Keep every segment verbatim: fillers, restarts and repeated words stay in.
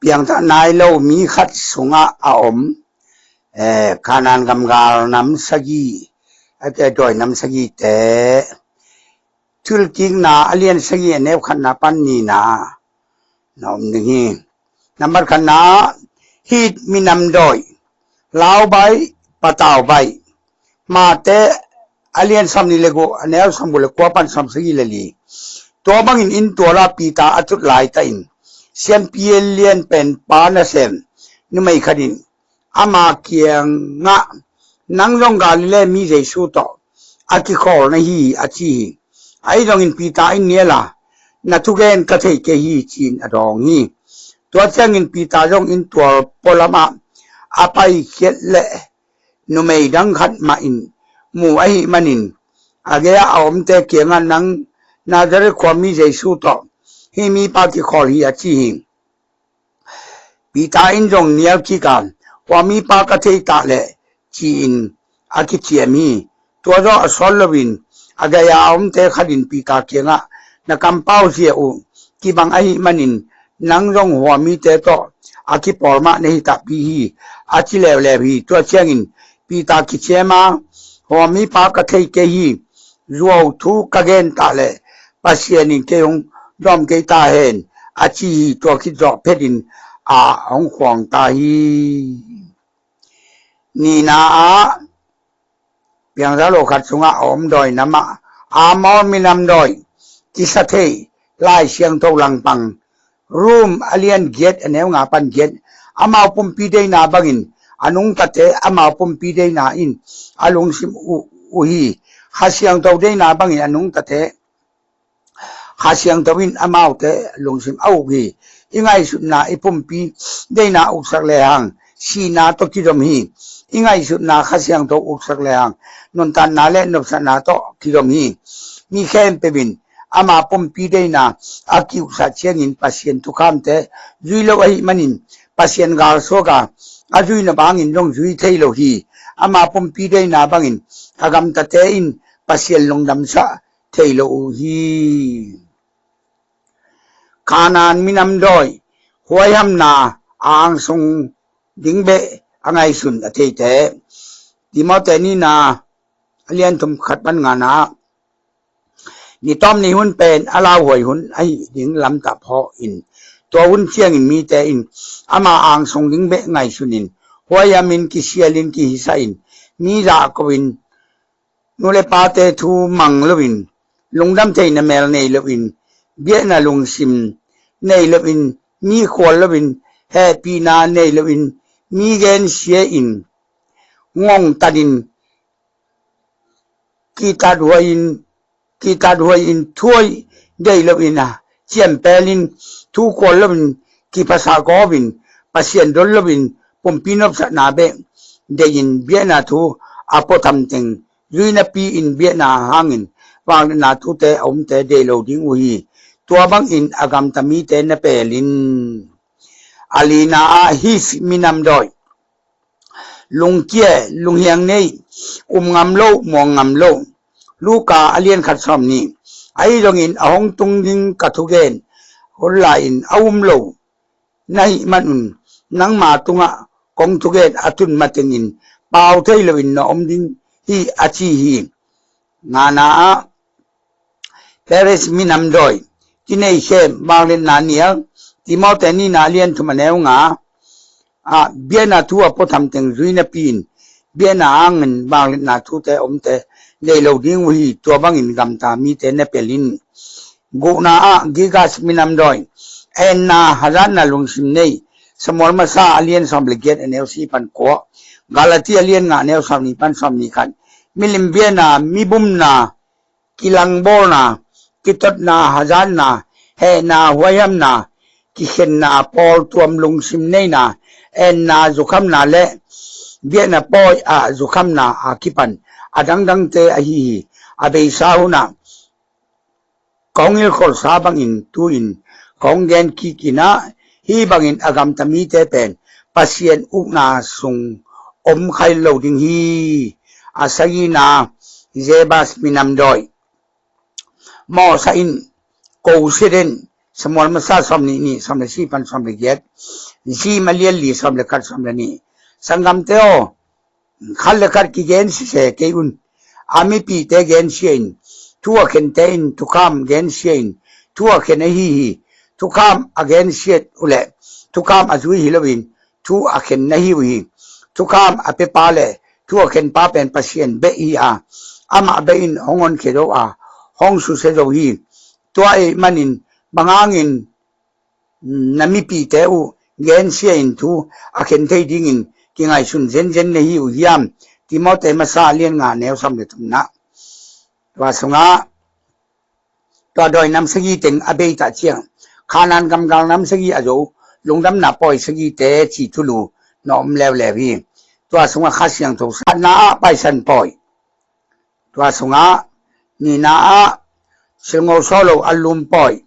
piangthak nai lo mi khat sungah a om, eh, Kanaan gamgal nam sagih, a te dawi nam sagihte, Thilkikna a lian sagih a neu khatna pan nihna na om ding hi. Nambat khatna, Hit minam dawi, Laubai, Pataubai. Mate a lian sawmnih le guk, a neu sawmguk le kua pan sawmsagih le li. Tua bangin inn tual ah Peter a tut laitakin siampi lian pen pa nasem numei khat in ama kiangah, "Nang zong Galilee mi Jesu tawh a kikhawl na hi hi," a ci hi. Ahi zongin Peter in, "Nial a, na thugen ka thei kei hi," ci-in a dawng hi. Tua ciangin Peter zong inn tual pualamah a paikhiat leh numei dang khat mah in mu ahih manin a gei-ah a omte kiangah, "Nang Nazareth khuami Jesu tawh hih mipa kikhawl hi," a ci hi. Peter in zong nial kik a, "Khuamipa ka thei ta leh," ci-in a kiciam hi. Tua zawh a sawt loin a gei-ah a omte khat in Peter kiangah, "Na kampau zia uh kibang ahih manin nang zong hua mite tawh a kipawl mah na hi takpi hi," a ci leuleu hi. Tua ciangin Peter kiciam a, "Hua mipa ka thei kei hi. Zuau thu ka gen ta leh Pasian in kei hong dawm kei ta hen," a ci hi. Tua khit zawh phetin a hong khuang ta hi. Nihna ah, piangthak lo khat sungah a om dawi namah, Amor minam dawi, kisa thei Lai Siangtho langpang, Rom a lian giat a neu nga pan giat. Amau pumpi deina bangin a nungtate, amau pumpi deina in a lungsim uh, uh hi. Kha Siangtho deina bangin a nungtate, Kha Siangtho in amaute lungsim a uk hi. I ngaihsutna, i pumpi deina uksak lehang sihna tawh kizom hi. I ngaihsutna Kha Siangtho uksak lehang nuntakna le nopsakna tawh kizom hi. Mi khempeuh in ama pumpi deina a kiuksak ciangin Pasian thukhamte zui lo ahih manin Pasian galsuak a, a zui nop hangin zong zui thei lo hi. Ama pumpi deina bangin a gamtate in Pasian lungdamsak thei lo uh hi. Kanaan minam dawi, huaihamna a angsung ding beh a ngaihsun a theite. Timote nihna a lian thum khat pan ngana. Ni tawm ni hun pen a lauhuai hun ahi ding lamtah phawk in, tua hun ciangin mite in ama angsung ding beh ngaihsun in, huaihamin, kisialin, kihisahin, mi zahko in, nu le pate thu mang loin, lungdam theihna mel nei loin, biakna lungsim nei loin, mi khual loin, hehpihna nei loin, mi gensia in, ngongtatin, kitathuai in, kitathuai in, thuai deih loin, a ciampelin, thu khual loin, kiphasa gawpin, Pasian dot loin, pumpi nopsakna beh deihin, biakna thu a puatham teng zui napi-in, biakna hangin vangliatna thute a umte deih lo ding uh hi. Tua bangin a gamta mite na pelin. A lina ah, Hit minam dawi, lungkia, lunghiang nei, um ngam lo, muang ngam lo. Luka a lian khat sawmnih. Ahi zongin a hong tung ding ka thugen hun lai-in a um lo na hih manun, nangma tungah kong thugen a tun matengin pau thei loin na om ding hi, a ci hi. Ngana ah, Peres minam dawi, kinei khem, vangliatna nial. Timote nihna a lian thum a neu nga ah, biakna thu a puatham teng zui napi-in, biakna hangin vangliatna thute a umte deih lo ding uh hi. Tua bangin gamta mite na pelin. Gukna ah, Girgas minam dawi, enna, hazatna lungsim nei. Samuel masa a lian sawm le giat a neu sagih pan kua, Galati a lian nga a neu sawmnih pan sawmnih khat. Milim biakna, mi bumna, kilangbawlna, kitotna, hazatna, hehna, huaihamna, kikhenna, pawltuam lungsim neina, enna, zukhamna le biakna pawi ah zukhamna a kipan a dangdangte ahi hi. A beisa hun ah kong hilkholhsa bangin tu-in kong gen kik in ah, hih bangin a gamta mite pen Pasian ukna sung om kha lo ding hi. A sagihna, Jebus minam dawi, mawhsa in, kosia den, Samuel masa sawm nih nih, sawm le sih pan sawm le giat. Zim a lian li, sawm le khat, sawm le nih. Sanggamte aw, khat le khat kigen sise kei un. A mipite gensia in, thu a khente in thukham gensia in, thu a khen ahi hi. Thukham a gensiat uh leh thukham a zui hi loin thu a khen na hi uh hi. Thukham a pepa le thu a khenpa pen Pasian beh hi a, amah beh in hong honkhia zo a, hong susia zo hi. Tua ei manin bang hangin na mipite uh gensia in thu a khen thei dingin kingaihsun zenzen na hi uh hiam? Timote masa lian nga neu sawm le thumna. Tua sungah tua dawi nam sagi teng a beita ciang, Khanaan gamgal nam sagi a zo, lungdamna pawi sagite ci thulu na om leuleu hi. Tua sungah Kha Siangtho satna ah Paisan pawi, tua sungah nina ah silngo sawlo a lum pawi,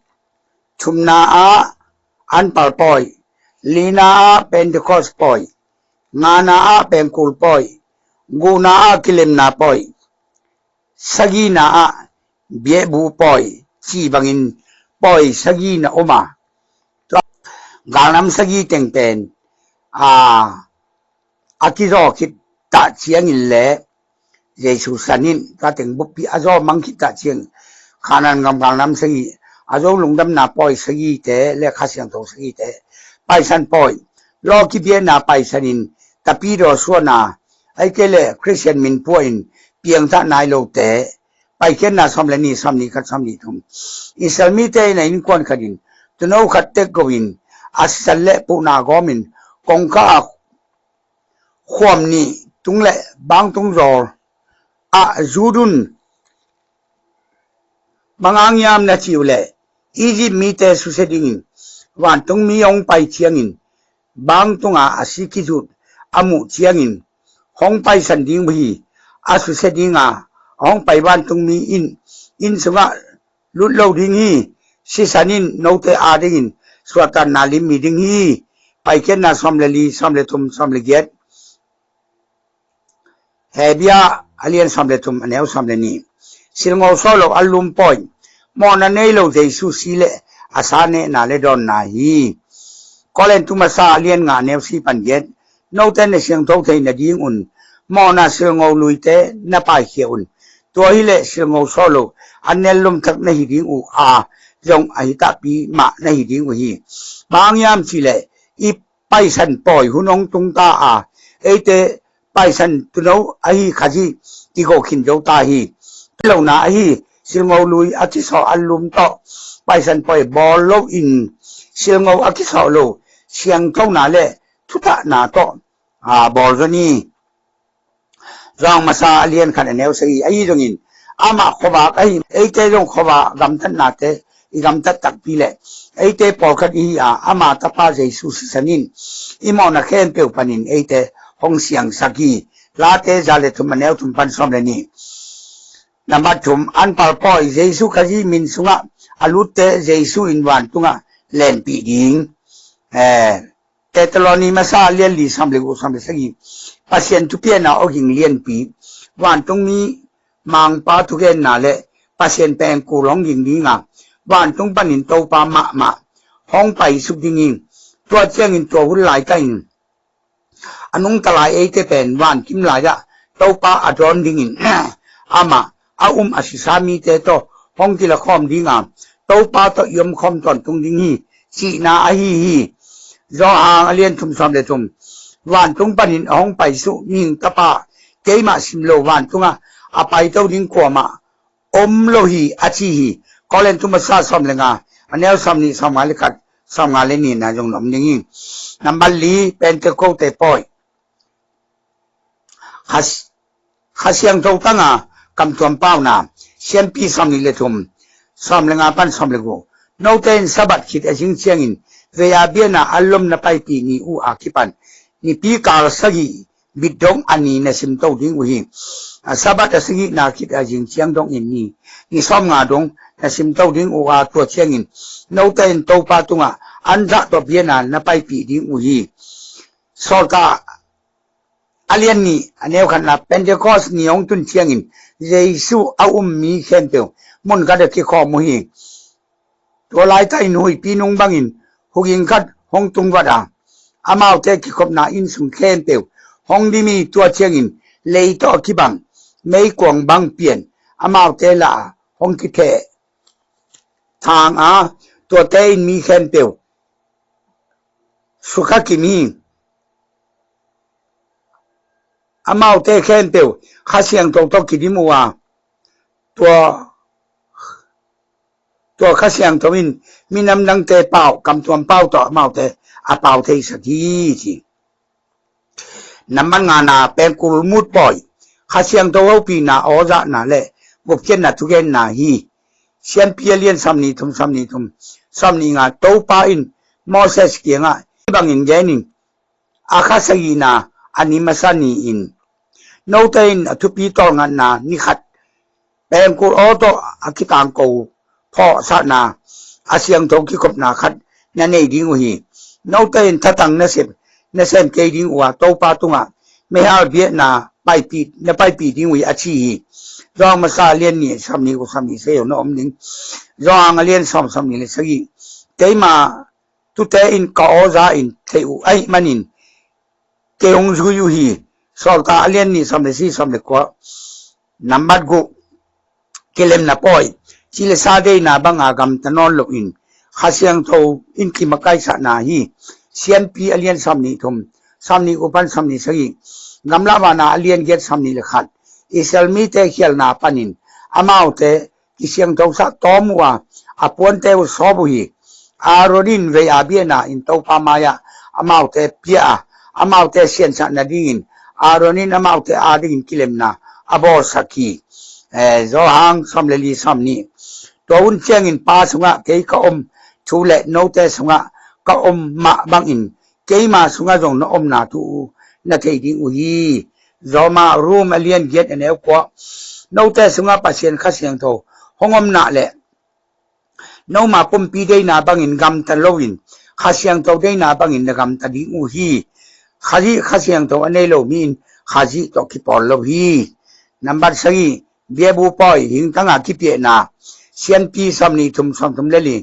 thumna ah anpal pawi, lina ah Pentecost pawi, ngana ah pengkul pawi, guhna ah kilemna pawi, sagina ah biahbu pawi ci bangin pawi sagina om a, galnam sagi teng pen a a kizaw khit tah ciangin le Jesu sanin ka teng buppi a zaw mang khit tah ciang, Khanaan gamgal nam sagi a zo, lungdamna pawi sagite le Kha Siangtho sagite, Paisan pawi, law kibiana Paisan in tapidaw suana, ai kei le Khristian min pua in piangthah nai lote, Paikhiatna sawm le nih, sawm nih khat, sawm nih thum. Israel mite in a innkuan khat in tuuno khat tek go in a sisan le puhna gawm in kongkha a khuam nih tung le bangtung zawl ah zut un. Bang hang hiam na cih uh leh, Egypt mite susia dingin vantungmi hong pai ciangin, bangtunga a si kizut a muh ciangin hong paisan ding uh hi. A susia dinga hong pai vantungmi in inn sungah lut lo ding hi. Sisan in note adingin suahtakna limmi ding hi. Paikhiatna sawm le li, sawm le thum, sawm le giat. Hebru a lian sawm le thum, a neu sawm le nih. Silngo sawlo a lum pawi, mawhna nei lo Jesu si le a sa nehna le dawnna hi. Korin thu masa a lian nga, a neu sih pan giat. Note na siangtho theih nadingun mawhna silngo luite na paikhia un. Tua hileh silngo sawlo a nel lum thak na hi ding uh a, zong a hi takpi mah na hi ding uh hi. Bang hang hiam cih leh i paisan pawi hun hong tung ta a, eite paisan tuuno ahi Khazih kigo khin zo ta hi. Lona ahi silngo lui a kisawh a lum tawh paisan pawi bawl loin, silngo a kisawh lo siangthona le thuthahna tawh a bawl zaw ni. Johan masa a lian khat, a neu sagih. Ahi zongin amah khuavak ahi, eite zong khuavak gamtatnate i gamtat takpi leh eite pawlkhat ihi a, ama tapa Jesu sisan in i mawhna khempeuh panin eite hong siangsak hi. Late za le thum, a neu thum pan sawm le nih. Nambat thum, anpal pawi, Jesu Khazih min sungah a lutte Jesu in vantungah lenpih ding. Eh, Thesalonika masa lian li, sawm le guk, sawm le sagih. Pasian thupiakna awging lianpi, vantungmi Mangpa thugenna le Pasian pengkul hong ging dinga, vantung panin Topa mahmah hong paisuk ding hi. Tua ciangin tua hun laitakin a nungta lai eite pen vankim lai-ah Topa a dawn dingin amah a um a sisa mite tawh hong kilakhawm dinga, Topa tawh i omkhawm tawntung ding hi, cihna ahi hi. Johan a lian thum, sawm le thum. Vantung panin a hong paisuk mihing Tapa, keimah sim lo vantungah a paito ding kuamah om lo hi, a ci hi. Korin thu masa sawm le nga, a neu sawm nih, sawm nga le khat, sawm nga le nihna zong na om ding hi. Nambat li, Pentecost pawi. Kha, Kha Siangtho tanga kamtuam pauna, Siampi sawm nih le thum, sawm le nga pan sawm le guk. Note in Sabbath khit a zing ciangin vei-a biana a lom na paipih ni uh a kipan nipi kal sagih bit dong a ni na simto ding uh hi. A Sabbath a sagihna khit a zing ciang dongin ni, ni sawm nga dong na simto ding uh a, tua ciangin note in Topa tungah anzah tawh biana na paipih ding uh hi. Sawltak a lian nih, a neu khatna, Pentecost ni hong tun ciangin Jesu a um mi khempeuh mun khat ah kikhawm uh hi. Tua laitakin huihpi nung bangin huging khat hong tungvat a, amaute kikhopna inn sung khempeuh hong dim hi. Tua ciangin lei tawh a kibang meikuang bang pian amaute lah a hong kitheh thang a, tuate in mi khempeuh sukha kim hi. Amaute khempeuh Kha Siangtho tawh kidim uh a, tua, tua Kha Siangtho in minam dangte pau, kamtuam pau tawh amaute a pau theisak hi, ci. Nambat ngana, pengkul mut pawi. Kha Siangtho hopihna, aw zahna le gupkhiatna thugenna hi. Siampi a lian sawmnih thum, sawmnih thum, sawmnih nga. Topa in Moses kiangah hih bangin gen in, a kha sagihna a ni masa ni-in note in a thupi tawlngatna ni khat pengkul aw tawh a kitangko phawhsakna a siangtho kikhopna khat na nei ding uh hi. Note in thatang nasep na sem kei ding uh a, Topa tungah meihal biakna paipih, na paipih ding uh hi, a ci hi. Johan masa a lian nih, sawmnih guk, sawmnih sagih na om ding. Johan a lian sawm, sawmnih le sagih. Keima tute in ka aw za in theih uh ahih manin kei hong zui uh hi. Sawltak a lian nih, sawm le sagih, sawm le kua. Nambat guk, kilemna pawi. Ci le sa deihna banga gamta nawn loin Kha Siangtho in kimakaihsakna hi. Siampi a lian sawmnih thum, sawmnih guk pan sawmnih sagih. Gamlahvana a lian giat, sawmnih le khat. Israel mite khialhna panin amaute kisiangthosak tawm uh a, a puante uh sawp uh hi. Aaron in vei a biakna in Topa mai-ah amaute pia a, amaute siansak nadingin Aaron in amaute adingin kilemna a bawlsak hi. Eh, Johan sawm le li, sawmnih. Tua hun ciangin Pa sungah kei ka om thu le note sungah ka om mah bangin keima sungah zong na omna thu uh na thei ding uh hi. Roma, Rom a lian giat, a neu kua. Note sungah Pasian Kha Siangtho hong omna le noma pumpi deihna bangin gamta loin Kha Siangtho deihna bangin na gamta ding uh hi. Khazih Kha Siangtho a nei lo mi in Khazih tawh kipawl lo hi. Nambat sagih, biakbuk pawi, hingtanga kipiakna. Siampi sawmnih thum, sawmthum le li.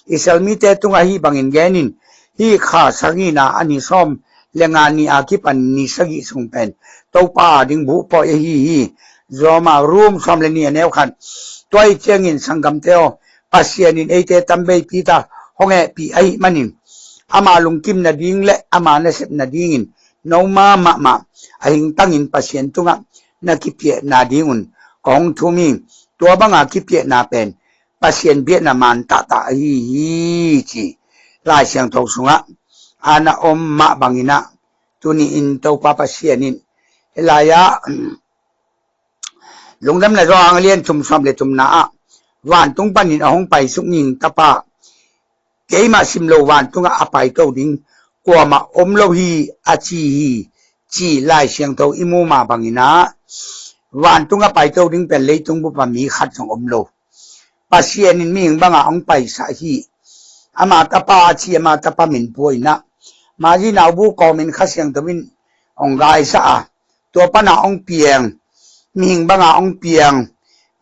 Israel mite tungah hih bangin gen in, hih kha sagihna a ni sawm le nga ni a kipan ni sagih sung pen Topa ading buk pawi ahi hi. Roma, Rom sawm le nih, a neu khat. Tua ahih ciangin sanggamte aw, Pasian in eite tamveipi ta hong hehpih ahih manin ama lungkim nading le ama nasep nadingin noma mahmah a hingtangin Pasian tungah na kipiakna dingun ka hong thum hi. Tua banga kipiakna pen Pasian biakna man tahtah ahi hi, ci Lai Siangtho sungah a na om mah bangin ah, tuni in Topa Pasian in hih lai-ah Lungdamna Johan a lian thum, sawm le thumna ah, vantung panin a hong paisuk mihing Tapa, keimah sim lo vantungah a paito ding kuamah om lo hi, a ci hi, ci Lai Siangtho i mu mah bangin ah, vantungah paito ding pen leitung bup ah mi khat zong om lo. Pasian in mihing banga hong paisah hi. Ama Tapa a ci, ama Tapa min pua in ah, Mari naubu kawmin Kha Siangtho in hong gaisah a, tua pana hong piang, mihing banga hong piang,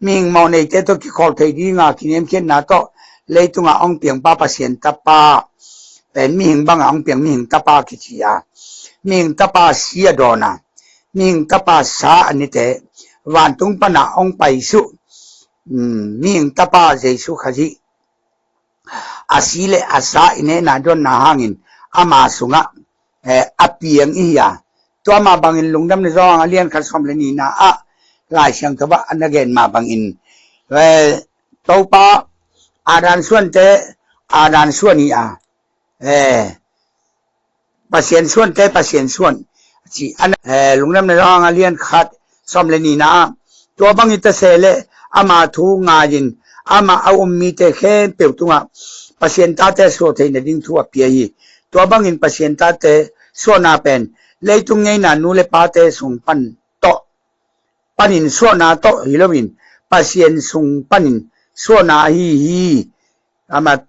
mihing mawhneite tawh kikhawl thei dinga kiniamkhiatna tawh leitungah hong piang Pa Pasian Tapa pen mihing banga hong piang, mihing Tapa kici a, mihing Tapa si a dawn a, mihing Tapa sa a nite, vantung pana hong paisuk, um, mihing Tapa Jesu Khazih a si le a sa i nehna dawnna hangin ama sungah, eh, a piang i hi a. Tua mah bangin Lungdamna Johan a lian khat, sawm le nihna ah Lai Siangtho ah a na gen mah bangin, eh, Topa, Adam suante Adam suan hi a, eh, Pasian suante Pasian suan, ci a na, eh, Lungdamna Johan a lian khat, sawm le nihna ah, tua bang hi ta se leh ama thu ngai-in amah a um mite khempeuh tungah Pasian tate suah theih nading thu a pia hi. Tua bangin Pasian tate suahna pen leitung ngeina nu le pate sung pan tawh, panin suahna tawh hi loin Pasian sung panin suahna ahi hi. Amah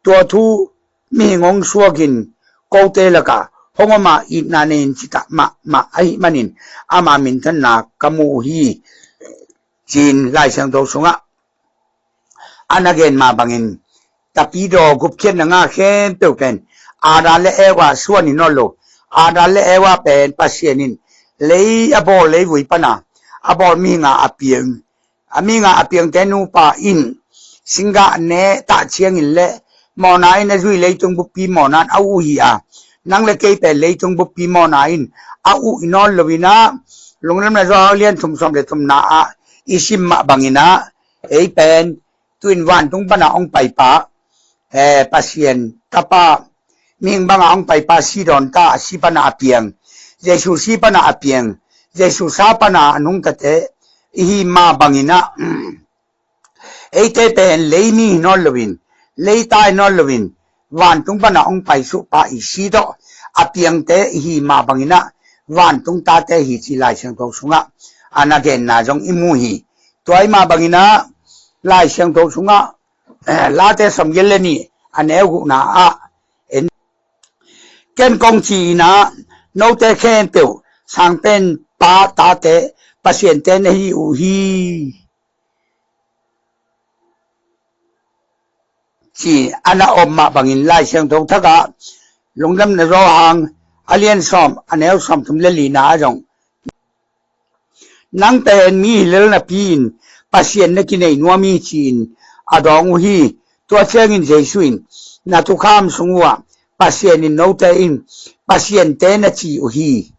tua thu mihing hong suakin kote lakah hong om a, itna nei-in citah mahmah ahih manin ama minthanna ka mu uh hi, ci-in Lai Siangtho sungah a na gen mah bangin, tapidaw gupkhiatna nga khempeuh pen Adam le Eva suan hi nawn lo. Adam le Eva pen Pasian in lei a bawl leivui pana a bawl mihinga a piang, a mihinga a piangte nupa in singgah ne tah ciangin le mawhna in a zui, leitung buppi mawhna in a uh hi a, nang le kei pen leitung buppi mawhna in a uh hi nawn lo in ah, Lungdamna Johan a lian thum sawm le thumna ah i sim mah bangin ah, ei pen tu-in vantung pana hong paipa, eh, Pasian Tapa, mihing banga hong paipa si dawn ta, a si pana a piang, Jesu si pana a piang, Jesu sa pana a nungtate i hi mah bangin ah, eite pen lei mi hi nawn loin, lei ta hi nawn loin, vantung pana hong paisuhpa i si tawh a piangte i hi mah bangin ah, vantung tate hi ci Lai Siangtho sungah a na genna zong i mu hi. Tua i mah bangin ah, Lai Siangtho sungah, eh, Late sawmgiat le nih a neu gukna ah en, ken kong ci-in ah, note khempeuh sangpen pa tate, Pasiante na hi uh hi, ci a na om mah bangin Lai Siangtho thak ah Lungdamna Johan a lian sawm a neu sawmthum le lina ah zong, nang pen mi hi lel napi-in Pasian na kinei nuam hi ci-in a dawng uh hi. Tua ciangin Jesu in, na thukham sung uhah Pasian in note in Pasiante na ci uh hi,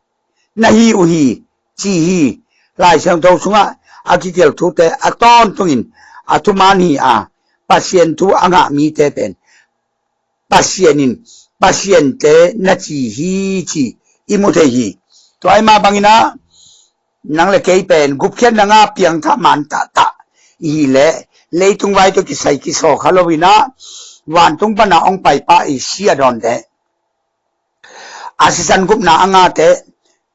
na hi uh hi, ci hi. Lai Siangtho sungah a kigelh thute a tawntungin a thuman hi a, Pasian thu a ngah mite pen Pasian in Pasiante na ci hi, ci i mu thei hi. Tua i mah bangin ah, nang le kei pen gupkhiatna nga piangthak man tahtah i hi leh, leitung vai tawh kisai kisawl kha loin ah, vantung pana hong paipa i si a dawnte, a sisan gupna a ngate,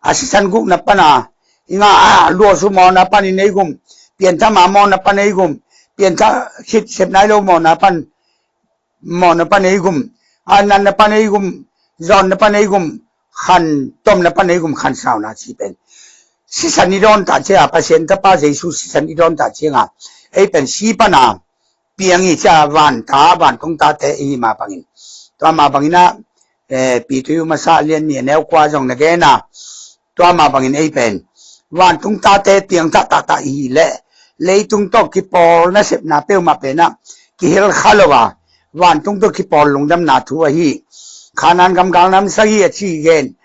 a sisan gupna pana i nga a, luasu mawhna panin ei gum, pianthak ma mawhna pan ei gum, pianthak khit sep nai lo mawhna pan, mawhna pan ei gum, a natna pan ei gum, zawnna pan ei gum, khantomna pan ei gum, khansauna ci pen sisan i dawn tah ciang a, Pasian Tapa Jesu sisan i dawn tah ciang a, ei pen si pana piang i ci a, vanta, vantung tate i hi mah bangin. Tua mah bangin ah, eh, Peter masa lian nih a neu kua zong na gen a, tua mah bangin ei pen vantung tate piangthak tahtah i hi leh, leitung tawh kipawl nasepna peuhmah pen ah kihel kha lo a, vantung tawh kipawl lungdamna thu ahi, Kanaan gam galnam sagih a ci gen,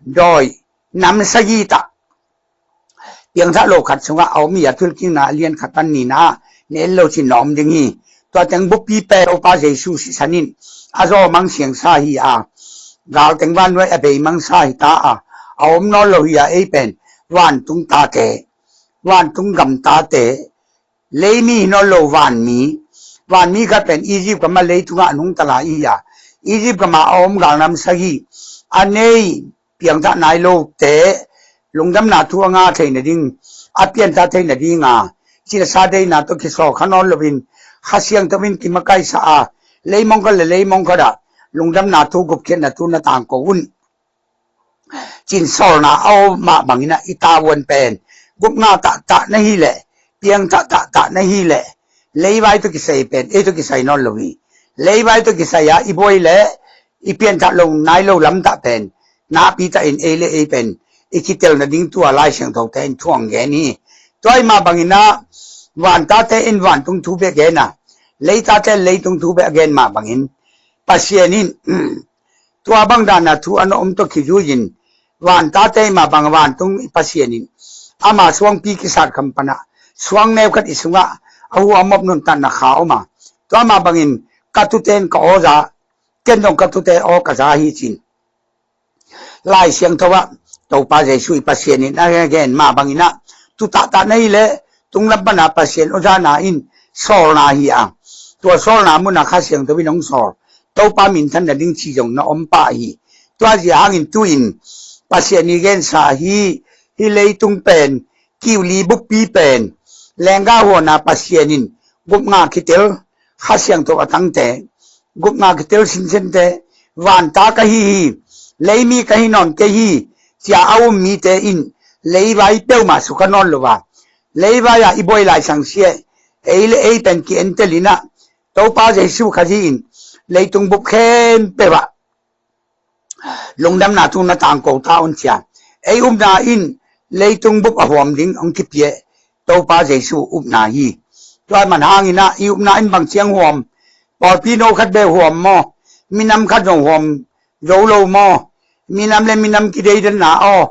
dawi nam sagih tah, piangthak lo khat sungah a om hi a, Thuhilhkikna a lian khat pan nihna ah, na et lo cin na om ding hi. Tua teng buppi pen Topa Jesu sisan in a zaw mang siangsa hi a, galteng vannuai a bei mangsa hi ta a, a om nawn lo hi a, ei pen vantung tate, vantung gam tate, lei mi hi nawn lo, vanmi, vanmi khat pen Egypt gam ah leitungah a nungta lai i hi a, Egypt gam ah a om galnam sagih a nei, piangthak nai lote lungdamna thu a ngah theih nading, a pianthak theih nading a, cilesa deihna tawh kisawl kha nawn loin, Kha Siangtho in kimakaihsa a, leimong khat le leimong khat ah lungdamna thu, gupkhiatna thu na tangko un, ci-in sawlna a om mah bangin ah, i tavuan pen gupna tahtah na hi leh, piangthak tahtah na hi leh, leivai tawh kisai pen ei tawh kisai nawn lo hi. Leivai tawh kisai a i buai leh i pianthak lo nai lo lamtah pen nakpi takin ei le ei pen i kitel nading tua Lai Siangthote in thu hong gen hi. Tua i mah bangin ah, vantate in vantung thu bek gen a, leitate in leitung thu bek a gen mah bangin, Pasian in tua bang dana thu a na om tawh kizui-in, vantate i mah bang vantung i Pasian in ama suangpi kisat kham pana suang neu khat i sungah a hu a mop nuntakna kha om a, tua mah bangin ka thute in ka aw za, ken zong ka thute aw ka za hi, ci-in Lai Siangtho ah Topa Jesu i Pasian in a gen mah bangin ah, thu tahtah na hi leh, tunglam pana Pasian aw zana in sawlna hi a, tua sawlna munah Kha Siangtho in hong sawl, Topa minthan nading ci zong na om pah hi. Tua zia hangin tu-in Pasian i gensa hi, hih leitung pen, kiuli buppi pen, lenggah huana Pasian in gupna kitel, Kha Siangtho a tangte, gupna kitel sinsente, vanta ka hi hi, leimi ka hi nawn kei hi, ci-a a um mite in leivai peuhmah sukha nawn lo a, leivai-ah i buai lai sangsia, ei le ei pen ki-entel in ah, Topa Jesu Khazih in leitung bup khempeuh ah lungdamna thu na tangko ta un ci a. Ei upna in leitung bup a huam ding hong kipia Topa Jesu upna hi. Tua man hangin ah i upna in bang ciang huam? Pawlpi no khat bek huam maw? Minam khat zong huam zo lo maw? Minam le minam kideidanna aw,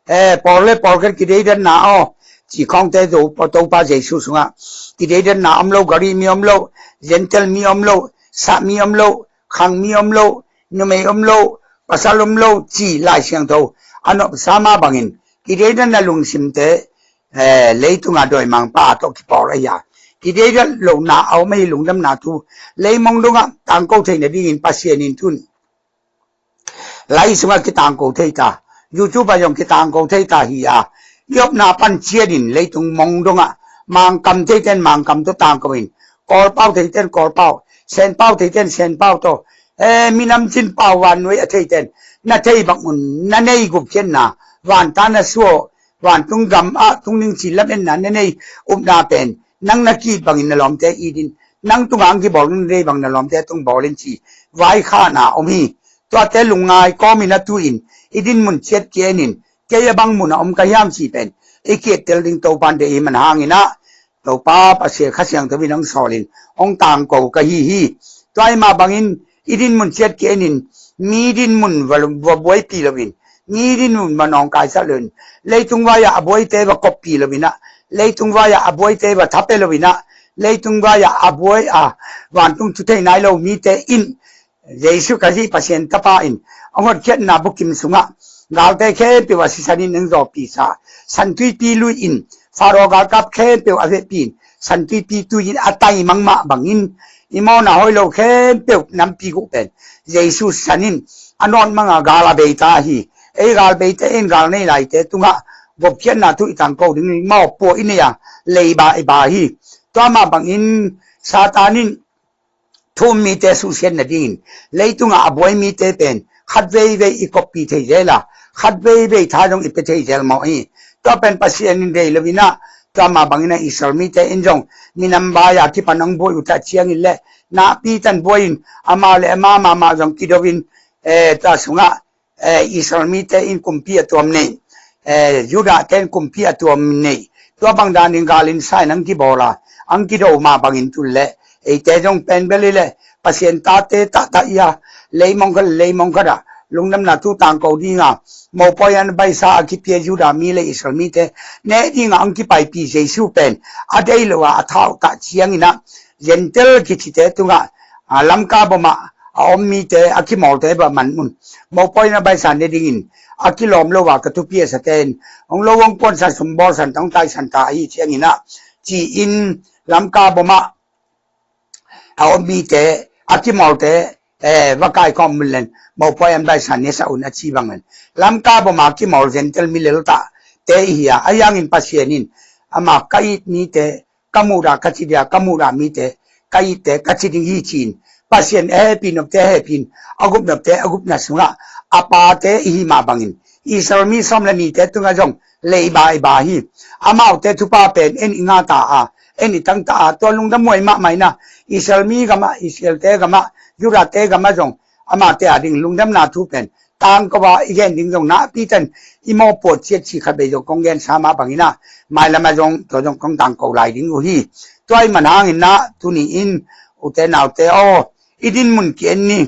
eh, pawl le pawl khat kideidanna aw, ci khawngte zo Topa Jesu sungah kideidanna om lo, Garih mi om lo, Gentile mi om lo, sah mi om lo, khang mi om lo, numei om lo, pasal om lo, ci Lai Siangtho a nopsa mah bangin kideidanna lungsimte, eh, leitungah dawimangpa tawh kipawl ahi a, kideidan lohna a om ahi lungdamna thu leimong dongah tangko theih nadingin Pasian in tun lai sungah kitangko thei ta, YouTube ah zong kitangko thei ta hi a, i opna pan ciatin leitung mong dongah Mangkam theiten Mangkam tawh tangko in, Kawlpau theiten Kawlpau, Senpau theiten Senpau tawh, eh, minam cin pau vannuai a theiten na thei bang un na nei gupkhiatna, vanta na suah, vantung gam ah tung ding ci lametna na nei upna pen nang na ki-it bangin na lawmte it in, nang tungah ang kibawl na nei bang na lawmte tung bawl in ci vaikhakna om hi. Tuate lungngai kawmin a tu-in i dinmun ciat ki-en in, kei a bang mun a om ka hiam ci pen i ki-ettel ding Topa in deih hi man hangin ah, Topa Pasian Kha Siangtho in hong sawl in hong tangko ka hi hi. Tua ahih mah bangin i dinmun ciat ki-en in, mi dinmun va, va buaipi loin, mi dinmun va nawngkaisat loin, leitung vai-ah a buaite va koppi loin ah, leitung vai-ah a buaite va thape loin ah, leitung vai-ah a buai a vantung thu thei nai lo mite in Jesu Khazih Pasian Tapa in a hotkhiatna bukim sungah galte khempeuh a sisan in hong zawhpihsa, Santuipi lui in Faro galkap khempeuh a vehpih in Santuipi tui in a taimang mah bangin i mawhna hoih lo khempeuh nampi guh pen Jesu sisan in a nawtmang a gal a bei ta hi. Ei gal beite in gal nei laite tungah gupkhiatna thu i tangko ding mawhpuak i nei a, leiba i ba hi. Tua mah bangin Satan in thu-um mite suhsiat nadingin leitungah a buai mite pen khat veivei i koppi thei zel a, khat veivei tha zong i pia thei zel mawh hi. Tua pen Pasian in deih loin ah, tua mah bangin ah Israel mite in zong minam vai-a kipan hong buai uh tak ciangin le nakpi tan buai in, amau le amau mahmah zong kido in, eh, tua sungah eh, Israel mite in kumpi a tuam nei, eh, Judah te in kumpi a tuam nei, tua bang danin gal in sa in hong kibawl a, hong kido mah bangin tun le eite zong pen bel hi le Pasian tate tahtah i a, leimong khat le leimong khat ah lungdamna thu tangko ding a, mopawi an baisa a kipia Judah mi le Israel mite neh ding a hong kipaipi Jesu pen a deih lo a, a thau tak ciangin ah Gentile kicite tungah, a, Lamka bom ah a om mite, a kimawlte bang man un, mopawi na baisa ne dingin a kilawm lo a ka thupi a sate in hong lo hong puansan, sum bawlsan, hong taisan ta ahi ciangin ah ci-in Lamka bom ah a om mite, a kimawlte, eh, va kaikhawm un len mopawi an baisa ne sa un a ci bang len Lamka bom a kimawl Gentile mi leltahte i hi a, ahi hangin Pasian in ama ka it mite ka muhdah ka ci dia, ka muhdah mite ka itte ka ci ding hi ci-in Pasian a hehpih nopte a hehpih in, a gup nopte a gupna sungah a pate i hi mah bangin Israel mi sawm le nite tungah zong leiba i ba hi. Amaute thupha pen en i ngah ta a, en i tang ta a, tua lungdam huai mahmah in ah Israel mi gamah, Israelte gamah, Judahte gamah zong amate a ding lungdamna thu pen tangko a i gen ding zong nakpi tan i mawhpuak ciat cih khat vei zong kong gensa mah bangin ah mailam ah zong tua zong kong tangko lai ding uh hi. Tua ahih man hangin ah tuni-in ute naute aw, i dinmun ki-en ni,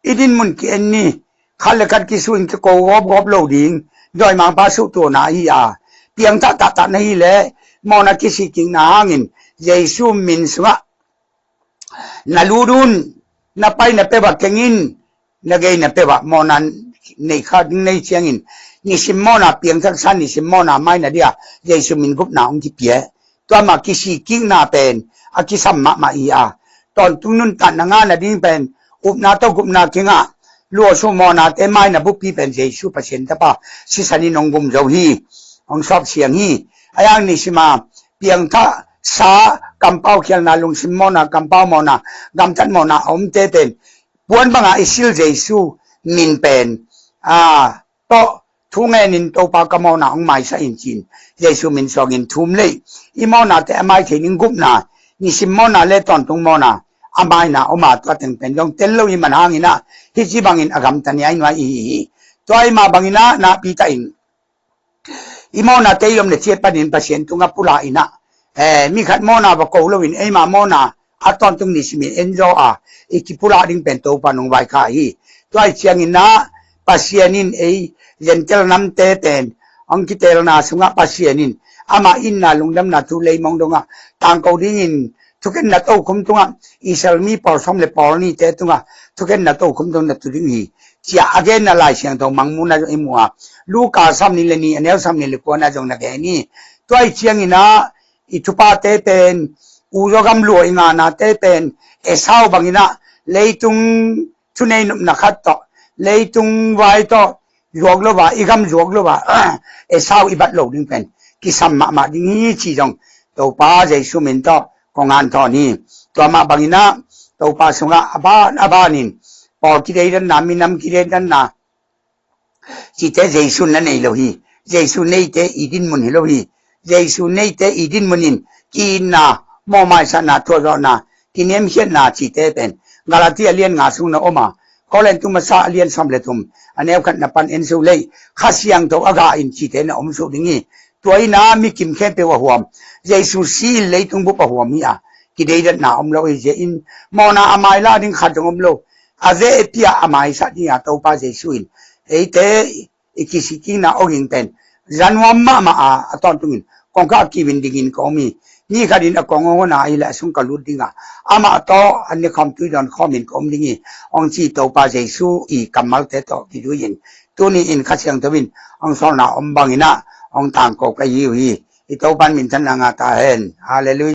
i dinmun ki-en ni. Khat le khat kisu in kiko gawpgawp lo ding, dawimangpa suhtuahna ahi a, piangthah tahtah na hi le mawhna kisik kikna hangin Jesu min sungah na lut un, na paina peuh ah keng in, na geina peuh ah mawhna neih kha ding nei ciangin nisim mawhna, piangthaksa nisim mawhna maina dia Jesu min gupna hong kipia. Tua mah kisik kikna pen a kisam mahmah hi a, tawntung nuntakna ngahna ding pen upna tawh gupna kingah luahsuh mawhnate maina buppi pen Jesu Pasian Tapa sisan in hong gum zo hi, hong sawp siang hi. Ahi hang nisim a piangthaksa kampau khialna, lungsim mawhna, kampau mawhna, gamtat mawhna a omte pen puan banga i sil Jesu min pen, a, tawh thu ngenin Topa ka mawhna hong maisak in ci-in Jesu min suangin thum lei i mawhnate a mai thei ning gupna, nisim mawhna le tawntung mawhna a maina om a, tua teng pen zong tel lo i man hangin ah, hih ci bangin a gamta ni a i nuai i hi hi. Tua i mah bangin ah nakpi takin i mawhnate i om le ciat panin Pasian tungah pulak in ah, eh, mi khat mawhna va ko loin eima mawhna a tawntung ni simin en zaw a, i kipulak ding pen Topa nong vaikhak hi. Tua i ciangin ah Pasian in ei Gentile namte pen hong kitelna sungah Pasian in ama itna lungdamna thu leimong dongah tangko dingin thukhenna tokhom tungah, Israel mi pawl sawm le pawl nihte tungah thukhenna tokhom tungah na tu ding hi, ci-a a genna Lai Siangtho Mangmuhna zong i mu a, Luka sawmnih le nih a neu sawmnih le kuana zong na gen hi. Tua i ciangin ah i thupate pen, uzaw gam lua i nganate pen Esau bangin ah leitung thunei nopna khat tawh, leitung vai tawh zuak lo a, i gam zuak lo a, Esau i bat lo ding pen kisam mahmah ding hi, ci zong Topa Jesu min tawh kong hanthawn hi. Tua mah bangin ah Topa sungah a ban a banin pawl kideidanna, minam kideidanna cihte Jesu na nei lo hi. Jesu neite i dinmun hi lo hi. Jesu neite i dinmun in ki-itna, mawhmaisakna, thuahzawhna, kiniamkhiatna cihte pen Galatia lian nga sung na om a, Korin thu masa a lian sawm le thum a neu khat na pan en suk lei, Kha Siangtho a gah in cihte na om suk ding hi. Tua in ah mi kim khempeuh a huam, Jesu si in leitung bup a huam hi a, kideidanna om lo hi. Zia in mawhna a maila ding khat zong om lo, a veh pia a maisak ding a Topa Jesu in eite i kisikkikna awging pen za nuam mahmah a, a tawntungin kongkhak a kiu in dingin ka om hi. Mi khat in a kong hong hon a ahih leh a sung ka lut ding a, amah tawh an ne khawm tui dawn khawmin ka om ding hi, hong ci Topa Jesu i kammalte tawh kizui in, tuni in Kha Siangtho in hong sawlna om bangin ah hong tangko ka hi uh hi. I Topa in minthanna ngah ta hen. Halleluiah.